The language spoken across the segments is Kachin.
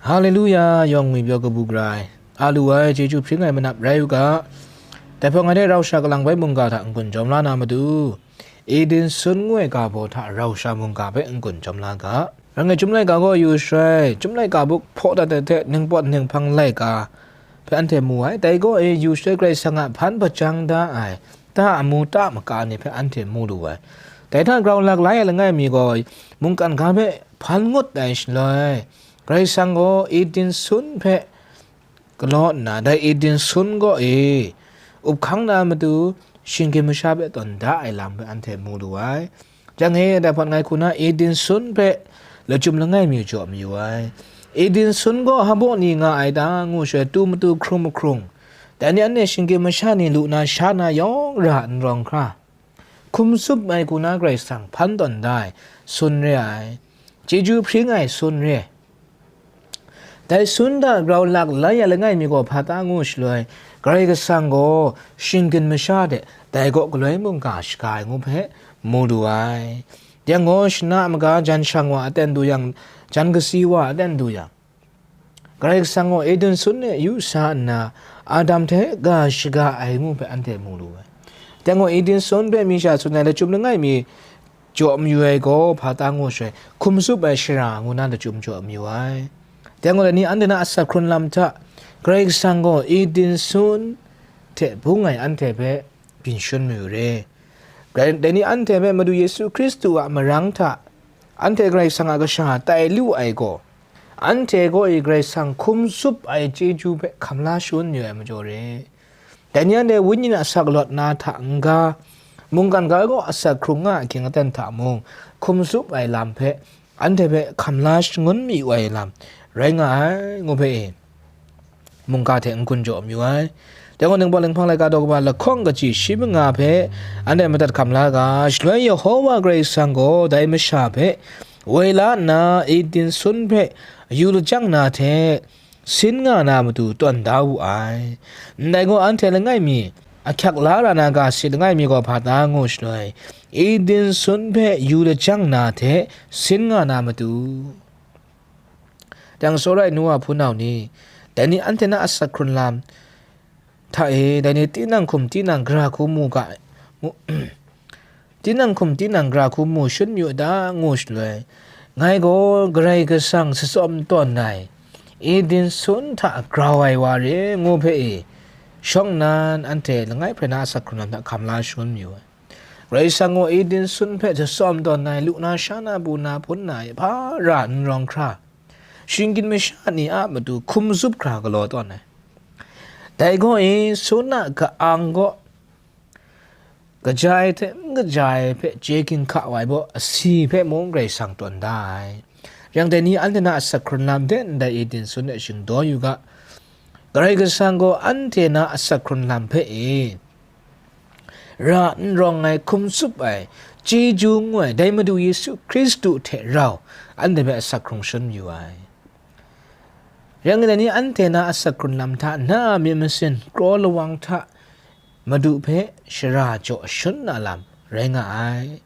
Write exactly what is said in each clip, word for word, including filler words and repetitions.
Haleluya, yawng ngwi pyaw kabu gara ai, a lu ai chyeju hpring ai manap rai u ga. Dai hpawng ngai hte rau sha kalang bai mungga hta n-gun jawm la na matu, Eden sun ngu ai ga baw hta rau sha mungga hpe n-gun jawm la ga. Rang ai Chyum laika gaw yu shai, Chyum laika buk hpaw dat ai hte ningpawt ninghpang laika hpe anhte mu ai. Dai gaw e yu shai Karai Kasang a hpan hpajang da ai, ta amu ta maka ni hpe anhte mu lu ai. Dai hta grau lak lai ai langai mi gaw mungkan ga hpe hpan ngut ai shaloi, Karai Kasang gaw Eden sun hpe galaw nna, dai Eden sun gaw e up hkang na matu, shinggyim masha hpe tawn da ai lam hpe anhte mu lu ai. Jang e, dai hpawt ngai hku na Eden sun hpe lachyum langai mi jaw mayu ai. Eden sun gaw hpa baw ni nga ai ta, ngu shaloi, tu matu hkrung mahkrung, dai ni anhte shinggyim masha ni lu na sha na yawng ra n rawng hkra, hkum tsup ai hku na Karai Kasang hpan tawn da ai sun re ai, chyeju hpring ai sun re ai. Dai sun hta grau lak lai ai langai mi gaw hpa ta ngu shaloi, Karai Kasang gaw shinggyim masha de dai kaw galoi mungga shaga ai ngu hpe mu lu ai. Yang gaw, shana a maga jan shang wa aten du yang, jan kasi wa aten du yang, Karai Kasang gaw Eden sun e yu sa nna, Adam hte ga shaga ai ngu hpe anhte mu lu ai. Dai gaw, Eden sun hpe mi sha tsun ai lachyum langai mi jaw mayu ai gaw hpa ta ngu shaloi, hkum tsup ai shara ngu na lachyum jaw mayu ai. Dai gaw, dai ni anhte na asak hkrun lam hta, Karai Kasang gaw Eden sun hte bung ai anhte hpe byin shun mayu re. Dai ni anhte hpe Madu Yesu Hkristu a marang hta anhte Karai Kasang a kasha tai lu ai gaw, anhte gaw i Karai Kasang hkum tsup ai chyeju hpe hkam la shangun yu ai majaw re. Dai ni anhte wenyi a asak lawt na hta n-ga, mungkan ga gaw asak hkrung nga ai hkying aten hta mung, hkum tsup ai lam hpe anhte hpe hkam la shangun mayu ai lam rai nga ai, ngu hpe e, mungga hte n-gun jaw mayu ai. Dai gaw, Ningpawt Ninghpang laika daw kaba lahkawng kaji shi manga hpe anhte madat hkam la ga, shaloi Yehova Karai Kasang gaw dai masha hpe woi la nna, Eden sun hpe yu lajang na hte sin nga na matu tawn da wu ai. Ndai gaw, anhte langai mi, ahkyak la ra na ga sit langai mi gaw hpa ta ngu shaloi, Eden sun hpe yu lajang na hte sin nga na matu. Dang tsawra ai nu wa hpunau ni, dai ni anhte na asak hkrun lam hta e, dai ni tinang hkum tinang gara hku mu ga, mu, tinang hkum tinang gara hku mu shun yu da ngu shaloi, ngai gaw Karai Kasang shatsawm tawn ai, Eden sun hta grau ai wa re ngu hpe e, shawng nnan anhte langai hprai na asak hkrun lam hta hkam la shangun mayu ai. Karai Kasang gaw Eden sun hpe shatsawm tawn ai, lu na sha na, bu na hpun na e hpa ra n rawng hkra, shinggyim masha ni a matu hkum zup hkra galaw tawn ai. Dai gaw e, sun a ka-ang gaw kaja ai hte n kaja ai hpe chye ginhka wa ai baw asi hpe mung Karai Kasang tawn da ai. Yang dai ni anhte na asak hkrun lam hte ndai Eden sun e shingdaw yu ga, Karai Kasang gaw anhte na asak hkrun lam hpe e, ra n rawng ai, hkum tsup ai, chyeju ngu ai, dai Madu Yesu Hkristu hte rau anhte hpe asak hkrung shangun yu ai. Yang dai ni anhte na asak hkrun lam hta na a myit masin kraw lawang hta Madu hpe shara jaw shangun na lam rai nga ai.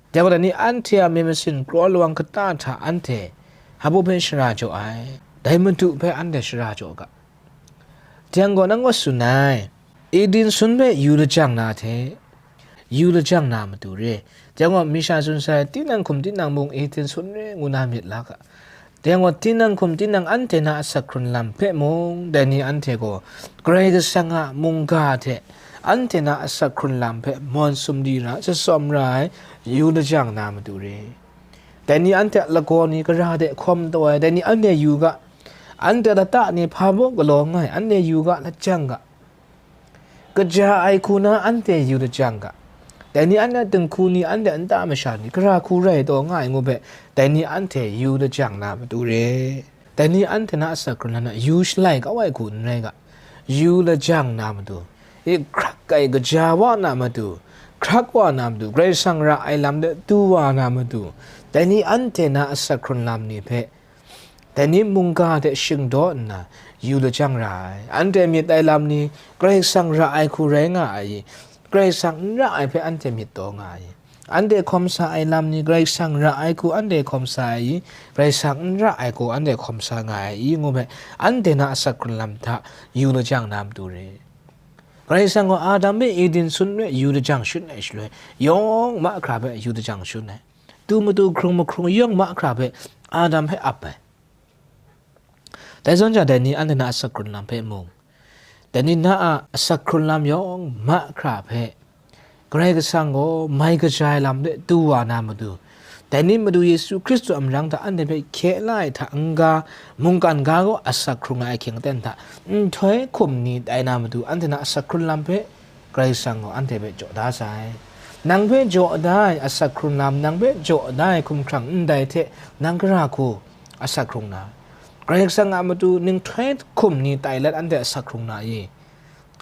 Dai gaw, dai ni anhte a myit masin kraw lawang kata hta anhte hpa baw hpe shara jaw ai, dai Madu hpe anhte shara jaw ga. Dai gaw, nang gaw tsun ai, Eden sun hpe yu lajang na hte, yu lajang na matu re. Dai gaw, mi sha tsun sai, tinang hkum tinang mung Eden sun re ngu na myit la ga. Dai gaw, tinang hkum tinang anhte na asak hkrun lam hpe mung, dai ni anhte gaw Karai Kasang a mungga hte anhte na asak hkrun lam hpe mawn sumri ra, shatsawm ra ai, yu lajang na matu re. Dai ni anhte a lagaw ni gara de hkawm taw ai, dai ni anhte yu ga, anhte lata ni hpa baw galaw nga ai, anhte yu ga, lajang ga. Kaja ai hku na anhte yu lajang ga. Dai ni anhte dinghku ni, anhte nta masha ni, gara hku rai taw nga ai ngu hpe, dai ni anhte yu lajang na matu re. Dai ni anhte na asak hkrun lam hta yu shalai kau ai hku n rai ga, yu lajang na matu, i hkrak ai kaja wa na matu, hkrak wa na matu, Karai Kasang ra ai lam de du wa na matu, dai ni anhte na asak hkrun lam ni hpe, dai ni mungga hte shingdaw nna yu lajang ra ai. Anhte myit ai lam ni, Karai Kasang ra ai hku rai nga ai i? Karai Kasang n ra ai hpe anhte myit taw nga ai i? Anhte hkawm sa ai lam ni Karai Kasang ra ai hku anhte hkawm sa ai i, Karai Kasang n ra ai hku anhte hkawm sa nga ai i, ngu hpe anhte na asak hkrun lam hta yu lajang na matu re. Karai Kasang gaw Adam hpe Eden sun hpe yu lajang shut ai shaloi, yawng mahkra hpe yu lajang shut ai. Tu matu hkrung mahkrung yawng mahkra hpe Adam hpe ap ai. Dai zawn ja, dai ni anhte na asak hkrun lam hpe mung, dai ni na a asak hkrun lam yawng mahkra hpe Karai Kasang gaw mai kaja ai lam de du wa na matu, dai ni matu Yesu Hkristu a marang hta anhte hpe hkye la ai hta n-ga, mungkan ga gaw asak hkrung ai ahkying aten hta nhtoi hkum ni tai na matu, anhte na asak hkrun lam hpe Karai Kasang gaw anhte hpe jaw da sai. Nang hpe jaw da ai asak hkrun lam, nang hpe jaw da ai hkumhkrang ndai hte nang gara hku asak hkrung na? Karai Kasang a matu nhtoi hkum ni tai let anhte asak hkrung na i?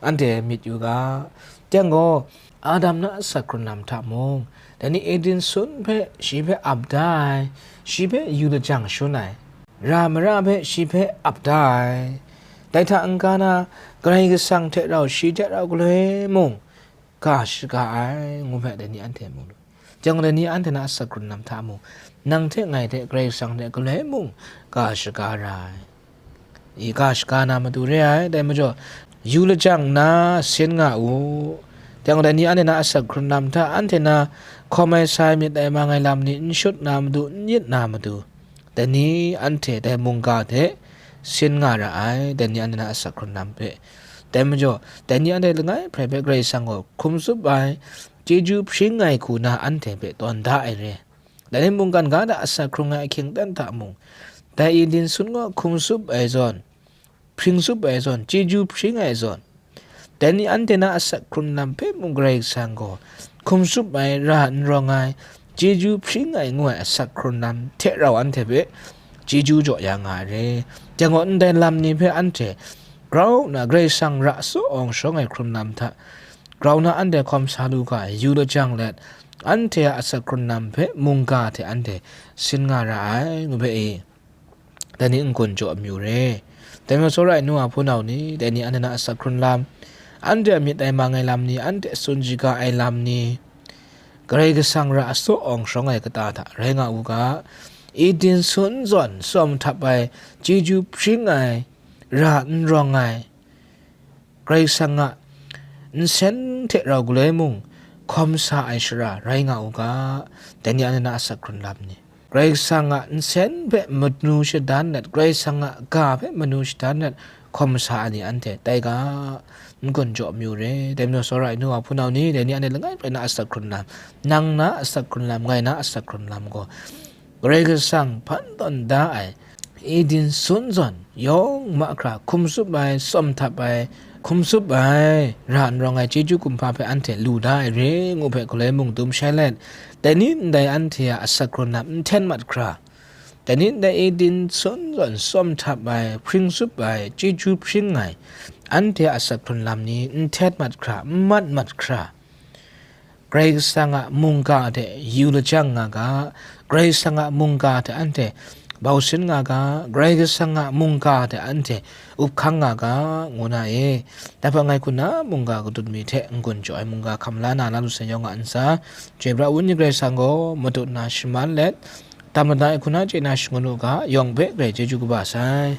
Anhte myit yu ga. Teng gaw, Adam na asak hkrun lam hta mung, dai ni Eden sun hpe shi hpe ap da ai, shi hpe yu lajang shun ai, ra mara hpe shi hpe ap da ai. Dai hta n-ga na, Karai Kasang hte rau shi hte rau galoi mung ga shaga ai, ngu hpe dai ni anhte mung lu. Jang dai ni anhte na asak hkrun lam hta mung, nang hte ngai hte Karai Kasang hte galoi mung ga shaga ra ai. I ga shaga na matu re ai, dai majaw, yu lajang nna sin nga u. Jang dai ni anhte na asak hkrun lam hta, anhte na hkawm ai sai myit ai mang ai lam ni n shut na matu, n yit na matu, dai ni anhte dai mungga hte sin nga ra ai, dai ni anhte na asak hkrun lam hpe. Dai majaw, dai ni anhte langai hprai hpe Karai Kasang gaw hkum tsup ai, chyeju hpring ai hku na anhte hpe tawn da ai re. Dai ni mungkan ga hta asak hkrung ai ahkying aten hta mung, dai Eden sun gaw hkum tsup ai zawn, hpring tsup ai zawn, chyeju hpring ai zawn, dai ni anhte na asak hkrun lam hpe mung Karai Kasang gaw hkum tsup ai, ra n rawng ai, chyeju hpring ai ngu ai asak hkrun lam hte rau anhte hpe chyeju jaw ya nga ai re. Jang gaw, ndai lam ni hpe anhte grau nna Karai Kasang ra tsaw awng shawng ai hkrun lam hta grau nna anhte hkawm sa lu ga ai yu lajang let, anhte a asak hkrun lam hpe mungga hte anhte sin nga ra ai, ngu hpe i. Dai ni n-gun jaw amyu re. Dai majaw, tsawra ai nu wa hpunau ni, dai ni anhte na asak hkrun lam, anhte a myit ai mang ai lam ni, anhte tsun shaga ai lam ni, Karai Kasang ra tsaw awng shawng ai kata hta rai nga u ga. Eden sun zawn tsawm htap ai, chyeju hpring ai, ra n rawng ai, Karai Kasang a nsen hte rau galoi mung hkawm sa ai shara rai nga u ga, dai ni anhte na asak hkrun lam ni. Karai Kasang a nsen hpe manu shadan let, Karai Kasang a ga hpe manu shadan let hkawm sa ai ni anhte tai ga, n-gun jaw amyu re. Dai majaw, tsawra ai nu wa hpunau ni, dai ni anhte langai hprai na asak hkrun lam, nang na asak hkrun lam, ngai na asak hkrun lam gaw, Karai Kasang hpan tawn da ai, Eden sun zawn yawng mahkra hkum tsup ai, tsawm htap ai, hkum tsup ai, ra n rawng ai chyeju kumhpa hpe anhte lu da ai re, ngu hpe galoi mung dum shai let, dai ni ndai anhte a asak hkrun lam n hten mat hkra, dai ni ndai Eden sun zawn tsawm htap ai, hpring tsup ai, chyeju hpring ai, anhte a asak hkrun lam ni n hten mat hkra, n mat mat hkra, Karai Kasang a mungga hte yu lajang nga ga, Karai Kasang a mungga hte anhte bau sin nga ga, Karai Kasang a mungga hte anhte up hkang nga ga, ngu na e. Dai hpang ngai hku na mungga kadut mi hte n-gun jaw ai mungga hkam la na, na lu sai yawng a ntsa, chyoi pra u ni, Karai Kasang gaw matut na shaman let, tam lada ai hku na chye na shangun u ga, yawng hpe grai chyeju kaba sai.